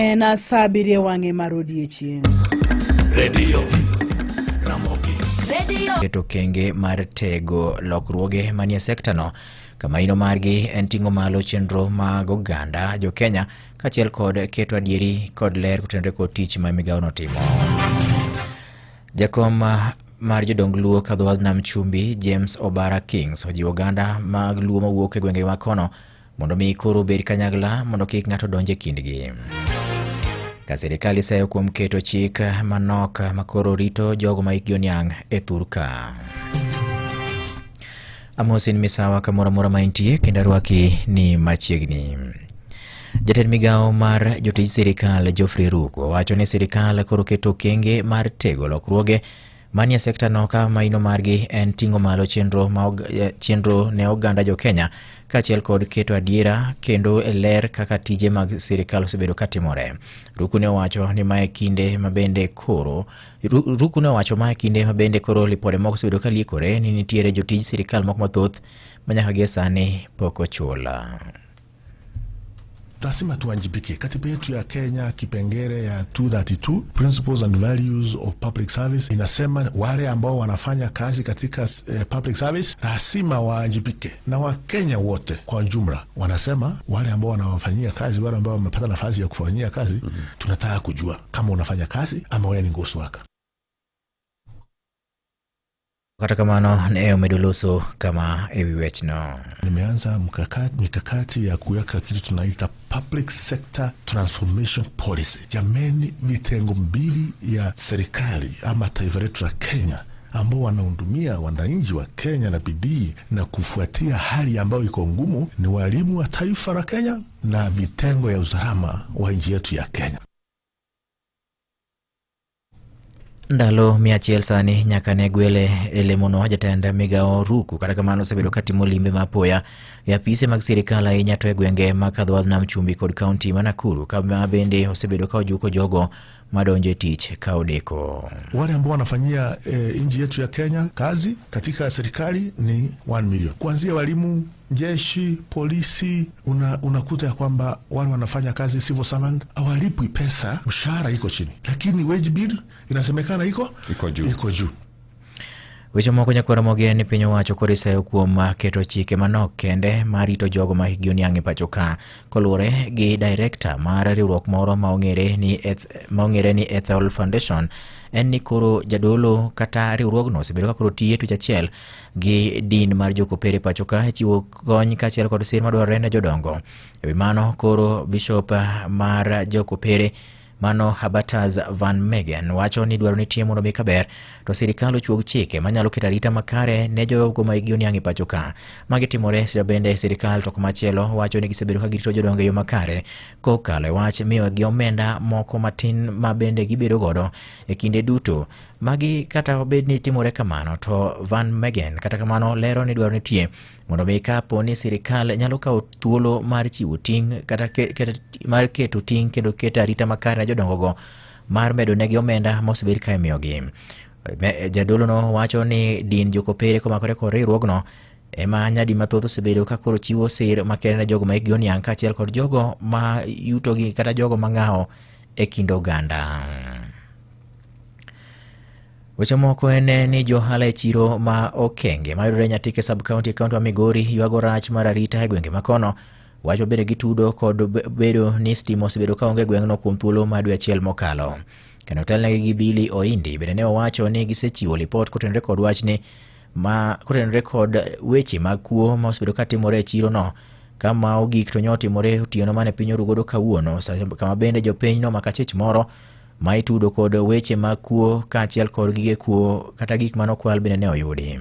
En sa abiriyo e wang'e mar odiechieng'. Redio Ramogi. Keto okenge mar tego lokruoge manie sektano kama ino margi en ting'o malo chenro mag oganda jo-Kenya kaachiel kod keto adieri kod ler kotenore kod tich ma migawono timo. Jakom mar jodong Luo kadho nam chumbi James Obara Kings ojiwo oganda mag Luo mawuok e gwenge ma kono mondo mi koro obed kanyakla mondo kik ng'ato donj e kindgi. Ka sirikal iseyo kuom keto chik manok makoro rito jogo ma hikgi oniang' e thur ka. Amosi ni misawa kamoro amora ma intie kendo arwaki ni machiegni. Jatend migawo mar jotij sirikal Geoffrey Ruku owacho ni sirikal koro keto okenge mar tego lokruoge manie sekta no ka maino margi en ting'o malo chenro, ma, chenro ne oganda jo Kenya kaachiel kod keto adiera kendo e ler kaka tije mag sirikal osebedo katimore. Ruku ne owacho ni mae kinde ma bende koro Ruku ne owacho mae kinde ma bende koro lipode moko osebedo ka liekore ni nitiere jotij sirikal moko mathoth ma nyaka gie sani pok ochul. Lazima tuwajibike. Katiba yetu ya Kenya kipengele ya 232 Principles and Values of Public Service inasema wale ambao wanafanya kazi katika public service lazima waajibike, na Wakenya wote kwa jumla wanasema wale ambao wanawafanyia kazi, wale ambao wamepata nafasi ya kufanyia kazi tunataka kujua kama unafanya kazi ama wewe ni ghost worker. Kata kamano ne omedo loso kama e wi wechno. Nimeanza mikakati ya kuweka kitu tunaita public sector transformation policy. Jameni, vitengo mbili ya serikali ama taifa letu la Kenya ambao wanahudumia wananchi wa Kenya na bidii na kufuatia hali ambayo iko ngumu ni walimu wa taifa la Kenya na vitengo ya usalama wa nchi yetu ya Kenya. Ndalo 100 sani nyaka ne gwele e lemono jatend migawo Ruku kata kamano osebedo katimo limbe ma apoya e apise mag sirikal ahinya to e gwenge ma kadho nam chumbi kod kaunti ma Nakuru kama bende osebedo ka ojuko jogo madonjo e tich ka odeko. Wale ambao wanafanyia nchi yetu ya Kenya kazi katika serikali ni 1 million, kuanzia walimu, jeshi, polisi. Unakuta ya kwamba wale wanafanya kazi civil servant hawalipwi pesa, mshahara iko chini, lakini wage bill inasemekana iko Iko juu. Iko juu. Weche moko nyakwara mogen ni piny owacho koro iseyo kuom keto chike manok kende mar rito jogo ma hikgi oniang' e pacho ka koluwore gi director mar riwruok moro ma ong'ere ni Ethel Foundation en ni koro jadolo kata riwruogno osebedo ka koro tiyo e twech achiel gi din mar jokopere pacho ka e chiwo kony kaachiel kod sir madwarore ne jodongo. E wi mano koro bishop mar jokopere mano Habatas Van Megen wacho ni dwaro nitie mondo mi kaber to sirikal ochuog chike manyalo keto arita makare ne jogo ma hikgi oniang' e pacho ka. Magi timore seche bende sirikal to komachielo wacho ni gisebedo ka girito jodongo e yo makare kokalo e wach miyogi omenda moko matin ma bende gibedo godo e kinde duto. Magi kata obed ni timore kamano to Van Megen kata kamano lero ni dwaro nitie mondo mi kapo ni sirikal nyalo kawo thuolo mar chiwo ting' kata mar keto ting' kendo keto arita makare ne jodongogo mar medo negi omenda ma osebed ka imiyogi. Jadolono wacho ni din jokopere komakore kod riwruogno ema nyadi mathoth osebedo ka koro chiwo sir makende ne jogo ma hikgi oniang' kaachiel kod jogo ma yutogi kata jogo mang'awo e kind oganda. Weche moko en ni johala e chiro ma Okenge mayudore Nyatike sub-county e kaunti ma Migori ywago rach mar arita e gwenge makono. Wach mabende gitudo kod bedo ni stima osebedo kaonge e gweng'no kuom thuolo mar dwe achiel mokalo. Kendo otelnegi gi Billy Oindi bende ne owacho ni gisechiwo lipot kotenore kod wachni ma kotenore kod weche mag kuo ma osebedo katimore e chirono kama ogik to nyotimore otieno mane piny oru godo kawuono kama bende jopiny nomako achich moro ma itudo kod weche mag kuo kaachiel kod gige kuo kata gik mane okwal bende ne oyudi.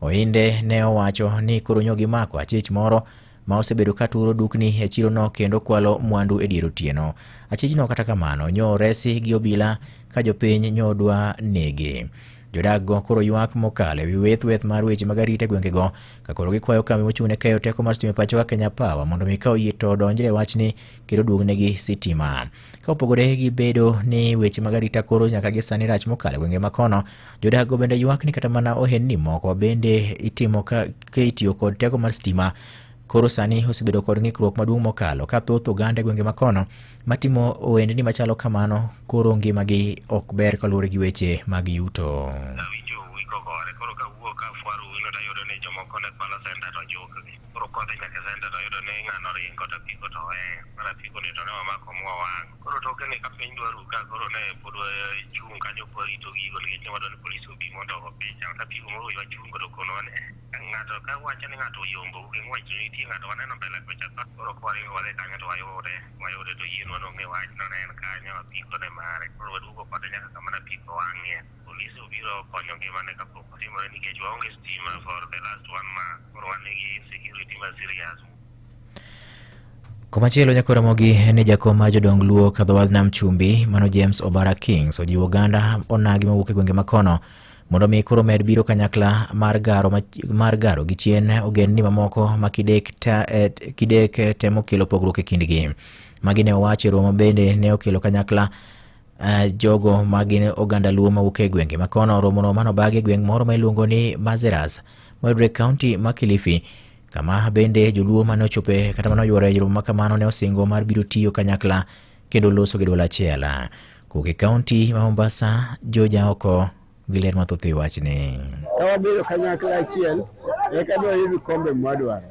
Oinde ne owacho ni koro nyo gimako achich moro ma osebedo ka turo dukni e chirono kendo kwalo mwandu e dier otieno. Achichno kata kamano nyo oresi gi obila ka jopiny nyo dwa nege. Jodak go koro ywak mokalo ewi weth weth mar weche mag arita e gwengego ka koro gikwayo kambi mochung' ne keyo teko mar stima e pacho ka Kenya Power mondo mi ka oyie to odonjre e wachni kendo oduognegi sitima. Ka opogore gi bedo ni weche mag arita koro nyaka gi sani rach mokalo e gwenge makono, jodak go bende ywak ni kata mana ohendni moko bende itimo ka itiyo kod teko mar stima. Koro sani osebedo kod ng'ikruok maduong' mokalo ka thoth oganda e gwenge makono matimo ohendni machalo kamano koro ngimagi ok ber kaluwore gi weche mag yuto. Awinjo uwi kogore, koro kawuok kafwaro uwino tayudo ni jomoko ne kwalo senta to jukgi. Koro kwadhi nyaka e senta tayudo ni ng'ano oringo to apiko to oweyo. Koro apiko ni to ne wamako mwawang'o. Koro toke ni ka piny dwa ru ka koro ne pod wachung' kanyo kwarito gigo nikech ne wadwa ni polis obi mondo ogo picha. To apiko moro wachungo to okonowa ni eh, ng'ato ka wacho ni ng'ato oyombou gi ng'wech to nitie ng'ato waneno mbele kocha ka. Koro kwaringo wadhi kanyo to wayude, wayude to oyienwa nong'e wachno ne en kanyo apiko ne mare. Koro waduogo kode nyaka kama ne apiko wang'ie. Polise obiro konyo ngimane kapok otimore nikech waonge stima for the last one month. Koro wan gi insecurity ma serious. Komachielo nyakwar Ramogi en ni jakom mar jodong Luo kadho wadh nam chumbi mano James Obara Kings ojiwo oganda onagi mawuok e gwenge makono mondo mi koro med biro kanyakla mar garo, mar garo gi chien ogendni mamoko ma kidek, ta, eh, kidek temo kelo pogruok e kindgi. Magi ne owacho e romo bende ne okelo kanyakla jogo ma gin oganda Luo mawuok e gwenge makono. Romono manobagi e gweng' moro ma iluongo ni Mazeras mayudore e kaunti ma Kilifi kama bende joluo mane ochope kata mane oyuore e romo ma kamano ne osingo mar biro tiyo kanyakla kendo loso gi duol achiel. Kowuok e kaunti ma Mombasa, George Aoko gi ler mathoth e wachni. Ka wabedo kanyakla achiel, eka dwayud kombe mwadwaro.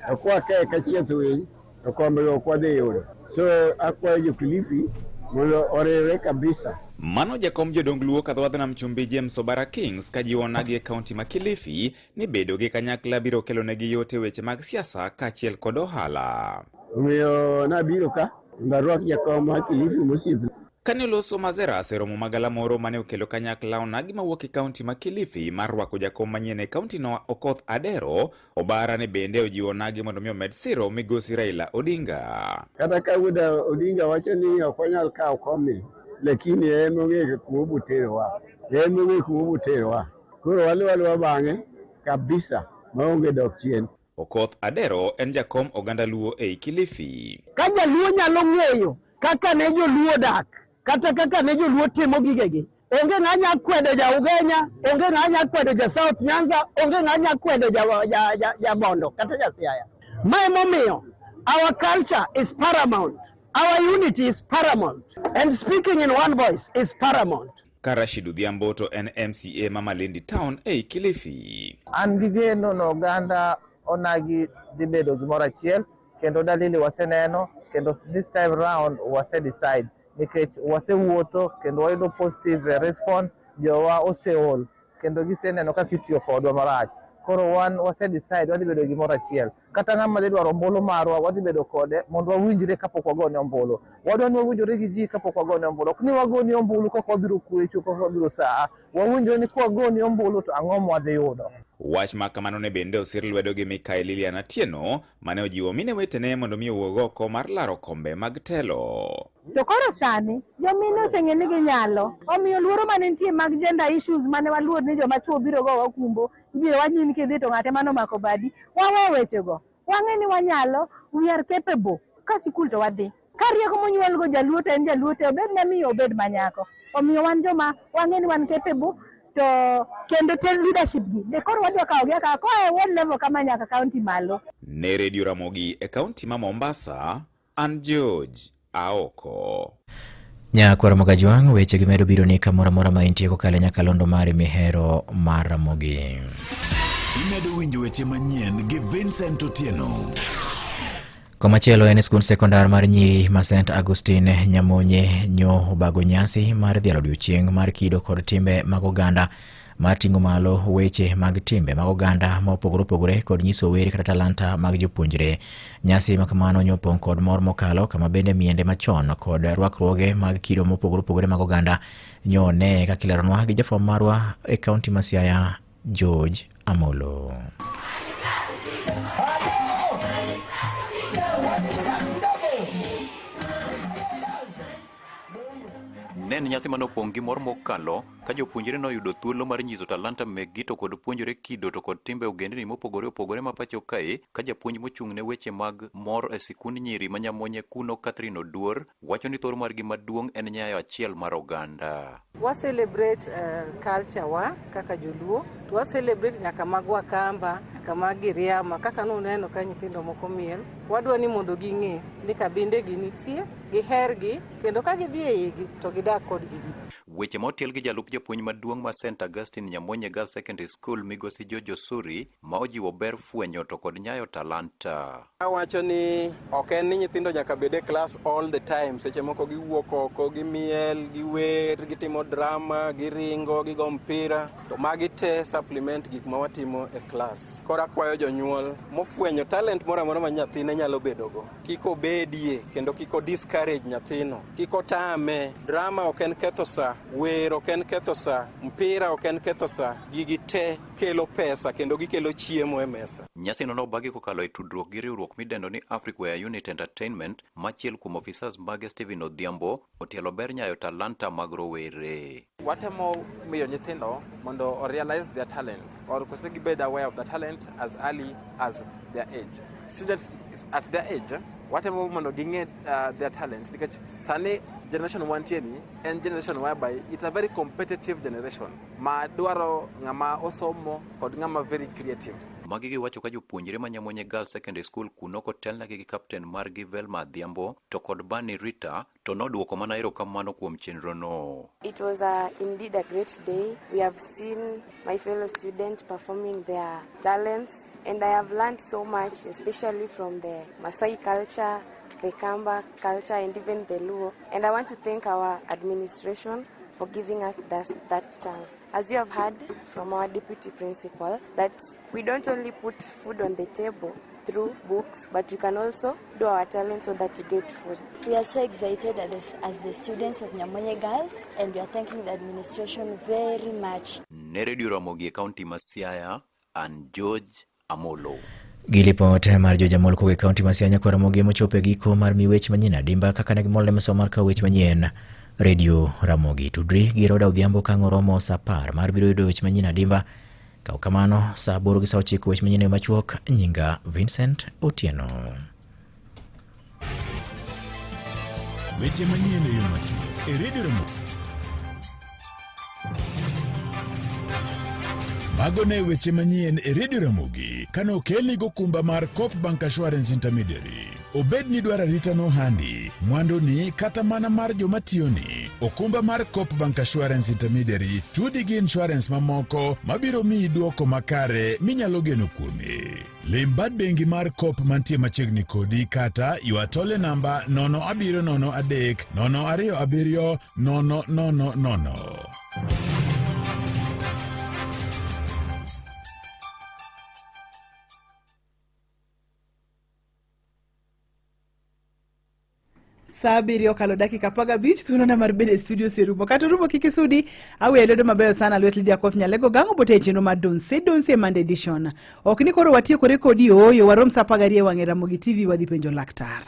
To kwakae kachieth winy, to kombego ok wadhi yudo. So akwayo jo Kilifi mondo oriwre kabisa. Mano jakom jodong Luo kadho nam chumbi James Obara Kings kajiwo onagi e kaunti ma Kilifi ni bedo gi kanyakla biro kelonegi yot e weche mag siasa kaachiel kod ohala. Omiyo nabiro ka mondo arwak jakom ma Kilifi mosiepna. Kane oloso Mazeras e romo magalamoro mane okelo kanyakla onagi mawuok e kaunti ma Kilifi mar rwako jakom manyien e kauntino Okoth Adero, Obara ne bende ojiwo onagi mondo mi omed siro migosi Raila Odinga. Kata ka wuod Odinga wacho ni ok wanyal kawo komni, lakini en ong'eyo kuma oboterowa. En ong'eyo kuma oboterowa. Koro waluw aluwa bang'e kabisa maonge dok chien. Okoth Adero en jakom oganda Luo ei Kilifi. Ka jaluo nyalo ng'eyo kaka ne joluo dak, kata kaka ne joluo timo gigegi, onge ng'a nya kwedo ja Ugenya, onge ng'a nya kwedo ja South Nyanza, onge ng'a nya kwedo ja, ja, ja, ja Bondo kata ja Siaya. Ma emomiyo our culture is paramount, our unity is paramount, and speaking in one voice is paramount. Ka Rashid Odhiambo to en MCA ma Malindi Town ei Kilifi. An gi geno no oganda onagi dhi bedo gimoro achiel kendo dalili waseneno kendo this time round wase decide nikech wasewuotho kendo wayudo positive response, jowa oseol kendo giseneno kaka itiyo kodwa marach. Koro wan wase decide wadhi bedo gimoro achiel. Kata ng'ama dhi dwaro ombulu marwa wadhi bedo kode mondo wawinjre kapok wagone ombulu. Wadwa ni wawinjore gi ji kapok wagone ombulu. Ok ni wagoni ombulu kaka wabiro kwecho, kaka wabiro saa. Wawinjore ni kwagoni ombulu to ang'o mwadhi yudo. Wach ma kamano ne bende osir lwedo gi Mikai Lilian Atieno mane ojiwo mine wetene mondo mi owuog oko mar laro kombe mag telo. To koro sani jomine oseng'e ni ginyalo, omiyo luoro mane nitie mag gender issues mane waluor ni joma chuo biro go wakumbo, ibiro wach ni in kidhi to ng'ate mane omako badi, wawe wechego. Wang'e ni wanyalo, we are capable. Ka sikul to wadhi. Ka rieko monyuol go jaluo to en jaluo te, obed mamiyo obed manyako. Omiyo wan joma wang'e ni wan capable to kendo te leadership gi be koro wadwa kawo gi akawa koa e ward level kama nyaka county malo. Ne Radio Ramogi e kaunti ma Mombasa, an George Aoko. Nyakwar Ramogi Ajwang', weche gi medo biro ni kamoro amora ma intie kokalo e nyakalondo mari mihero mar Ramogi. Imedo winjo weche manyien gi Vincent Otieno. Komachielo en skund sekondar mar nyiri ma St Augustine Nyamonye nyo obago nyasi mar dhialo odiochieng' mar kido kod timbe mag oganda mar ting'o malo weche mag timbe mag oganda ma opogore opogore kod nyiso wer kata talanta mag jopuonjre. Nyasi ma kamano nyo opong' kod mor mokalo kama bende miende machon kod rwakruoge mag kido mopogore opogore mag oganda nyo ne kaka ileronwa gi jafwambo marwa e kaunti ma Siaya George Amolo. Ne en nyasi mane opong' gi mor mokalo Ka jopuonjre noyudo thuolo mar nyiso talanta mekgi to kod puonjore kido to kod timbe ogendni mopogore opogore ma pacho kae, ka japuonj mochung' ne weche mag mor e sikund nyiri ma Nyamonye kuno Catherine Oduor wacho ni thor margi maduong' en nyayo achiel mar oganda. Wa celebrate culture wa kaka joluo, to wa celebrate nyaka mag Wakamba, nyaka mag Giriama, kaka nuneno ka nyithindo moko miel. Wadwa ni mondo ging'e ni kabindegi nitie, gihergi, kendo ka gidhi e igi to gidak kodgi gi. Weche ma otiel gi jalup japuonj maduong' ma St Augustine Nyamonye Girls Secondary School migosi George Osuri ma ojiwo ber fwenyo to kod nyayo talanta. Awacho ni ok en ni nyithindo nyaka bed e class all the time. Seche moko giwuok oko, gimiel, giwer, gitimo drama, giringo, gigo mpira. To magi te supplement gik ma watimo e class. Koro akwayo jonyuol mofwenyo talent moro amora ma nyathine nyalo bedogo. Kik obedie kendo kik o discourage nyathino. Kik otame. Drama ok en ketho sa, wer ok en ketho sa, mpira ok en ketho sa. Gigi te kelo pesa kendo gikelo chiemo e mesa. Nyasino nobagi kokalo e tudruok gi riwruok midendo ni Africware Unit Entertainment, ma achiel kuom ofisas mage Stephen Odhiambo otielo ber nyayo talanta mag rowere. Watemo miyo nyithindo mondo o realize their talent or kose gibed aware of the talent as early as their age. Students at their age, watemo mondo ging'e their talent nikech sani generation wantie ni en generation whereby it's a very competitive generation ma dwaro ng'ama osomo kod ng'ama very creative. Magi giwacho ka jopuonjre ma Nyamonye Girls Secondary School kuno kotelnegi gi kapten margi Velma Adhiambo to kod Bani Rita to nodwoko mana erokamano kuom chenrono. It was indeed a great day. We have seen my fellow students performing their talents, and I have learned so much, especially from the Maasai culture, the Kamba culture, and even the Luo. And I want to thank our administration for giving us that chance. As you have heard from our deputy principal, that we don't only put food on the table through books, but we can also do our talent so that we get food. We are so excited as the students of Nyamonye Girls, and we are thanking the administration very much. Ne Radio Ramogi e kaunti ma Siaya, an George Amolo. Gi lipot mar George Amolo kowuok e kaunti ma Siaya nyakwar Ramogi mochopo e giko mar mi weche manyien adimba kaka ne gimol ne masomo mar kawo weche manyien. Radio Ramogi tudri gi Roda Odhiambo ka ang' oromo sa 10 mar biro yudo weche manyien adimba. Kaw kamano sa 8 gi sa 9 weche manyien e yo machuok. Nyinga Vincent Otieno. Weche manyien e yo machuok e Radio Ramogi. Mago ne weche manyien e Radio Ramogi kane okelni gokumba mar Coop Bank Assurance Intermediary. Obed ni dwaro arita nohandi, mwanduni kata mana mar joma tiyoni, okumba mar Coop Bank Assurance Intermediary tudi gi insurance mamoko mabiro miyi dwoko makare minyalo geno kuome. Lim bad bengi mar Coop mantie machiegni kodi kata ywa tole namba 0703 027 000. Sa 7 okalo dakika 15, thuolona mar bedo e studio oserumo. Kata orumo kik isudi, aweyo lwedo mabeyo sana lwet Lydia Koth Nyalego Gango bote e chenro mar Donse Donse Monday Edition. Ok ni koro watiekore kodi ooyo, warom sa 12 e wang'e Ramogi TV wadhi penjo laktar.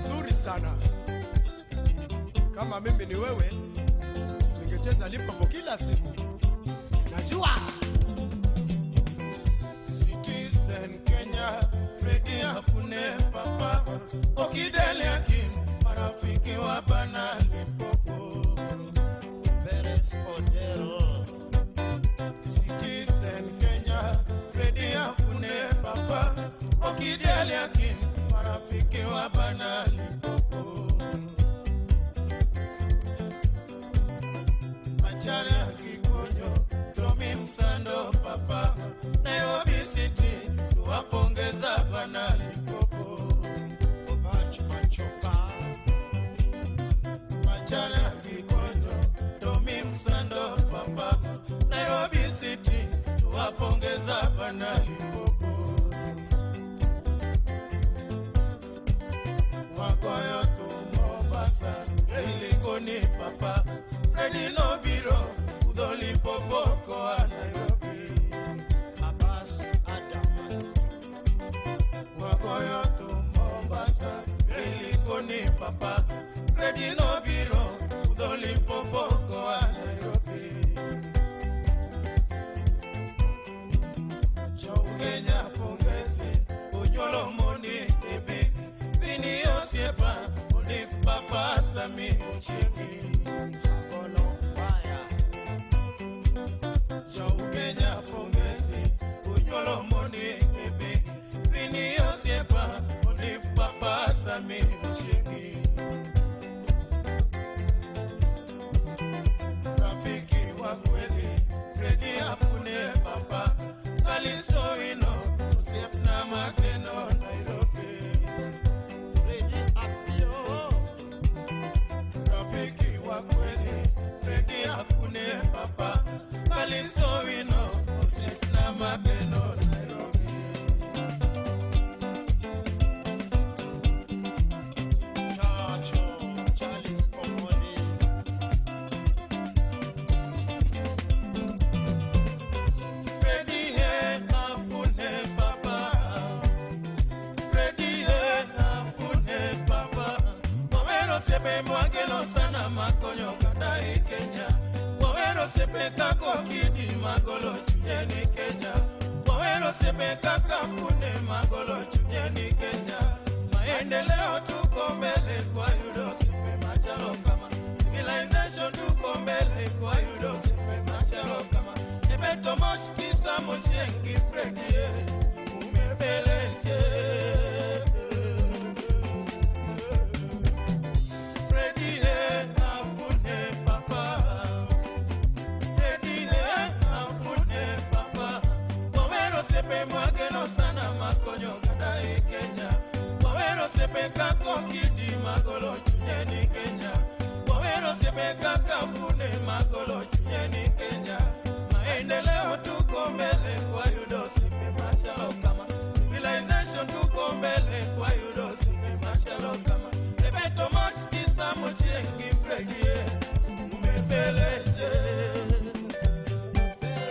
Nzuri sana. Kama mimi ni wewe, ningecheza Limpopo kila siku. Najua. Citizen Kenya, Freddy Afune Papa, Okidele Akim, marafiki wa Bana Limpopo. Beres Odero. Citizen Kenya, Freddy Afune Papa, Okidele Akim, marafiki wa Bana Limpopo. Macharia Kikonyo, Tommy Msando Papa, Nairobi City, tuwapongeza Bana Limpopo. Obach Machoka. Macharia Kikonyo, Tommy Msando Papa, Nairobi City, tuwapongeza Bana Limpopo. Wagoyo tu Mombasa, Likoni Papa, Freddy Nobiro, Udho Limpopo koa Nairobi. Abbas Adam. Sami Ochiengi. Agono mbaya. Jougenya pongezi, unyuolo moni ebe. Pini osiepa, Olive Papa Sami Ochiengi. Rafiki wa kweli, Fredi Afune Papa, Alice Owino, osiepna makeno Nairobi. Fredi Apio. Rafiki wa kweli, Fredi Afune Papa, Alice Owino, osiepna makeno Nairobi. Chacho, Charles Omondi. Fredi he afune papa. Fredi he afune papa. Wawero sepe mwagelo sana makonyo kadai Kenya. Wawero sepe kako kidi magolo chunyeni Kenya. Wawero sepe kaka fune magolo chunyeni Kenya. Maendeleo tuko mbele kwa yudo sepe machalo kama. Civilization tuko mbele kwa yudo sepe machalo kama. Ebeto moshki samo chengi Fredi umebeleje. Fredi he afune papa. Fredi he afune papa. Wawero sepe mwageno sana makonyo kadai Kenya. Wawero sepe kako kidi magolo chunyeni Kenya. Wawero sepe kaka fune magolo chunyeni Kenya.